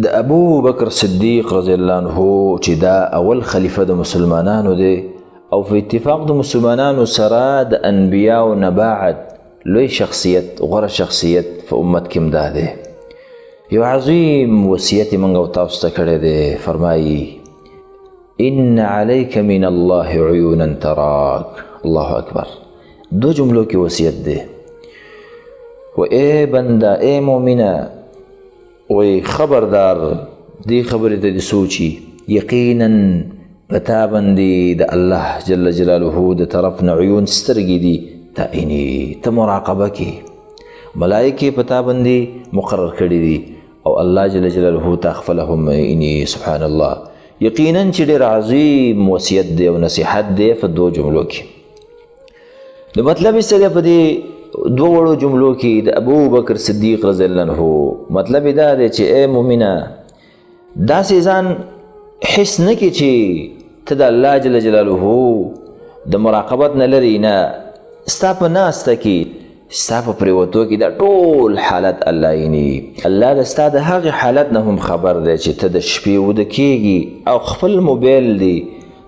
د ابو بکر صدیق رضی الله عنه چې دا اول خلیفه د مسلمانانو دی او په اتفاق د مسلمانانو سره د انبیاو نه بعد لوی شخصیت، غوره شخصیت په امت کې هم دا دی. یو عظیم وصیت یې موږ او تاسو ته کړی دی، فرمایي ان علیک من الله عیونا تراک. الله اکبر، دو جملو کې وصیت دی. و ای بنده، ای مؤمنه، وی خبردار، دې خبرې ته دې سوچي، یقینا په تا باندې د الله جل جلاله د طرف نه عیون سترګې دي، تا ایني، ته مراقبه کې، ملایکې په تا باندې مقرر کړي دي او الله جل جلاله تا خپله هم ایني. سبحان الله، یقینا چې ډېر عظیم وصیت دی او نصیحت دی په دوو جملو کې. د مطلب یې څه دی په دې دوو وړو جملو کې د ابو بکر صدیق رضی الله عنه؟ مطلب یې دا دی چې ای مؤمنه، داسې ځان حس نه کې چې ته د الله جل جلاله د مراقبت نه لرې، نه، ستا په ناسته کې، ستا په پرېوتو کې دا ټول حالت الله ویني. الله د ستا د هغې حالت نه هم خبر دی چې ته د شپې وده کېږي او خپل موبایل دی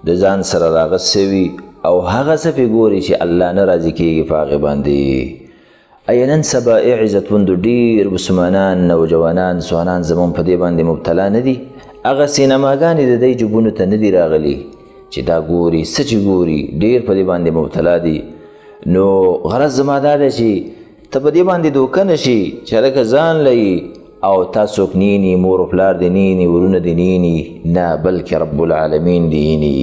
د ځان سره راغستی وي او هغه څه پې ګوري چې الله نه راضي کېږي په هغې باندې. ایا نن سبا ای عزتمندو ډېر مسلمانان، نوجوانان، ځوانان زموږ په دې باندې مبتلا نه دي؟ هغه سینماګانې د دی جبونو ته نه دي راغلي چې دا ګوري، څه چې ګوري، ډېر په دې باندې مبتلا دي. نو غرض زما دا دی چې ته په دې باندې دوکه نه شي چې هلکه ځان له او تا څوک نیني، مور و پلار دې نیني، ورونه دې نیني، نه، بلکې رب العالمین دې ایني.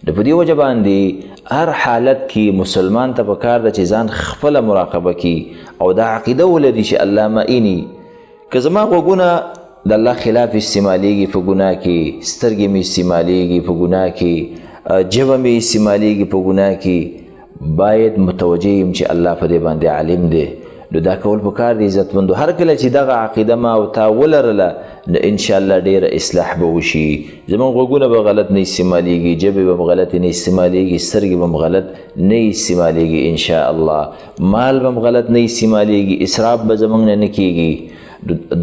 نو په دې وجه باندې هر حالت کې مسلمان ته پکار ده چې ځان خپله مراقبه کړي او دا عقیده ولري چې الله ما ایني. که زما غوږونه د الله خلاف استعمالیږي په ګناه کې، سترګې مې استعمالیږي په ګناه کې، ژبه مې استعمالیږي په ګناه کې، باید متوجه یم چې الله په دې باندې عالم دی. نو دا کول پکار دی عزتمندو. هر کله چې دغه عقیده ما او تا ولرله نو انشاءالله ډېره اصلاح به وشي. زموږ غوږونه به غلط نه استعمالیږي، ژبې به هم غلطې نه استعمالیږي، سترګې به هم غلط نه استعمالیږي انشاءالله، مال به هم غلط نه استعمالیږي، اسراف به زموږ نه نه کیږي،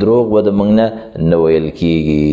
دروغ به د موږ نه نه ویل کیږي.